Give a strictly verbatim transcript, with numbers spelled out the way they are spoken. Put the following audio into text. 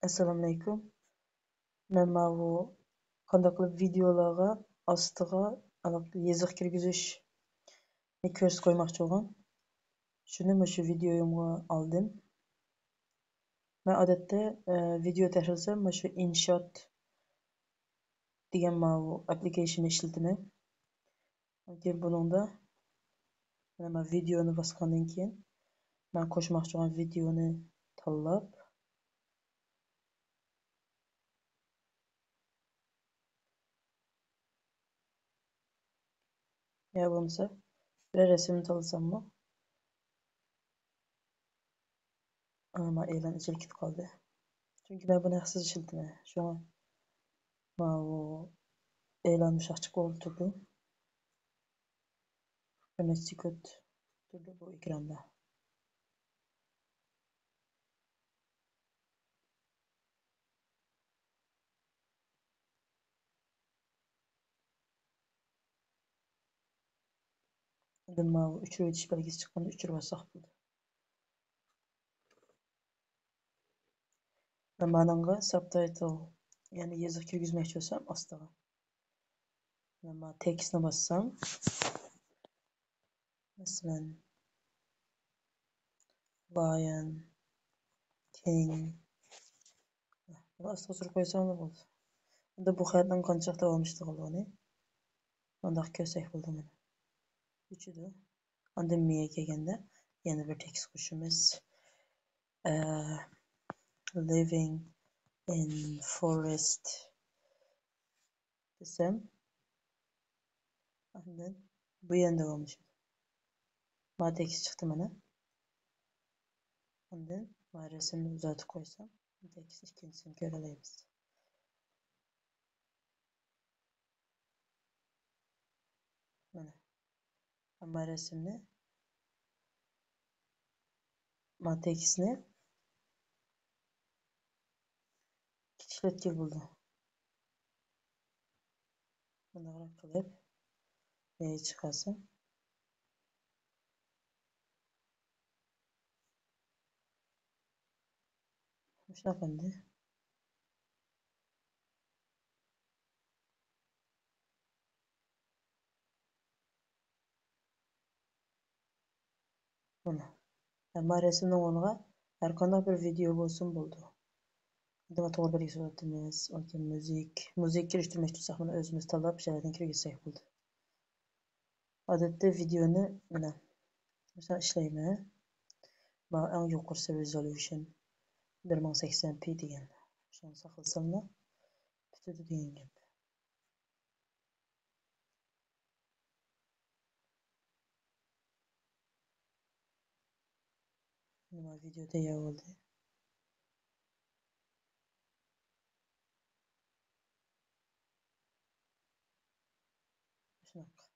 ئەسسالامۇئەلەيكۇم. مەن ماۋۇ قانداق قىلىپ ۋىدېئولارغا ئاستىغا ئاناق يېزىق كىرگۈزۈشنى كۆرسىتىپ قويماقچى بولغان. شۇنى مۇشۇ ۋىدېئويۇمغا ئالدىم. مەن ئادەتتە، ئە، ۋىدېئو تەھرىرلىسەم، مۇشۇ ئىنشات دېگەن ماۋۇ ئەپلىكېيشننى ئىشلىتىمەن. كېيىن بۇنىڭدا مانا ۋىدېئونى باسقاندىن كېيىن، مەن قوشماقچى بولغان ۋىدېئونى تاللاپ، يا بولمىسا بىرەر رەسىمنى تاللىساممۇ، ئەمما ئېلان ئېچىلىپ كېتىپ قالدى. چۈنكى مەن بۇنى ھەقسىز ئىشلىتىمەن. شۇڭا ماۋۇ ئېلان مۇشۇ چىقىپ تۇرىدۇ. بىر نەچچە سېكۇنت تۇردى بۇ ئېكراندا. ئاندىن ماۋۇ ئۆچۈرۈۋېتىش بەلگىسى چىققاندا ئۆچۈرۈۋالساق بولىدۇ. مانىڭغا سابتايتىل، يەنى يېزىق كىرگۈزمەكچى بولسام ئاستىغا. مانا تېكىستنى باسسام، مەسىلەن، لايون كىڭ. بۇنى ئاستىغا سۈرۈپ قويساڭلا بولدى. ئەمدى بۇ خەتنىڭ قانچىلىك داۋاملىشىدىغانلىقىنى مۇنداق كۆرسەك بولىدۇ مانا. ئۆچىدۇ. ئاندىن مېيە كەلگەندە يەنە بىر تېكىست قوشىمىز. ئە، living in forest دېسەم، ئاندىن بۇ يەنە داۋاملىشىدۇ. ما تېكىست چىقتى مانا. ئاندىن ما رەسىمنى ئۇزارتىپ قويسام، تېكىست ئىككىنچىسىنى كۆرەلەيمىز. مانا. ئەمما رەسىمنى، ما تېكىستنى كىچىكلەتكىلى بولىدۇ. مۇنداقراق قىلىپ، ئېيىچ قالسۇن. مۇشۇنداق ئەمدى. مانا. ئەمما رەسىمنىڭ ئورنىغا ھەر قانداق بىر ۋىدېئو بولسۇن بولىدۇ. ئاندىن توغرا بەلگىسى ئۇزارتىمىز. ئاندىن مۇزىك. مۇزىك كىرىشتۈرمەكچى بولساق، مانا ئۆزىمىز تاللاپ، شۇ يەردىن كىرگۈزسەك بولىدۇ. ئادەتتە ۋىدېئونى مانا مۇشۇنداق ئىشلەيمەن. مانا ئەڭ يۇقىرىسى رېزوليۇشن بىر مىڭ سەكسەن پى دېگەن. شۇنى ساقلىساملا پۈتىدۇ دېگەن گەپ. مانا ۋىدېئو تەييار بولدى. شۇنداق.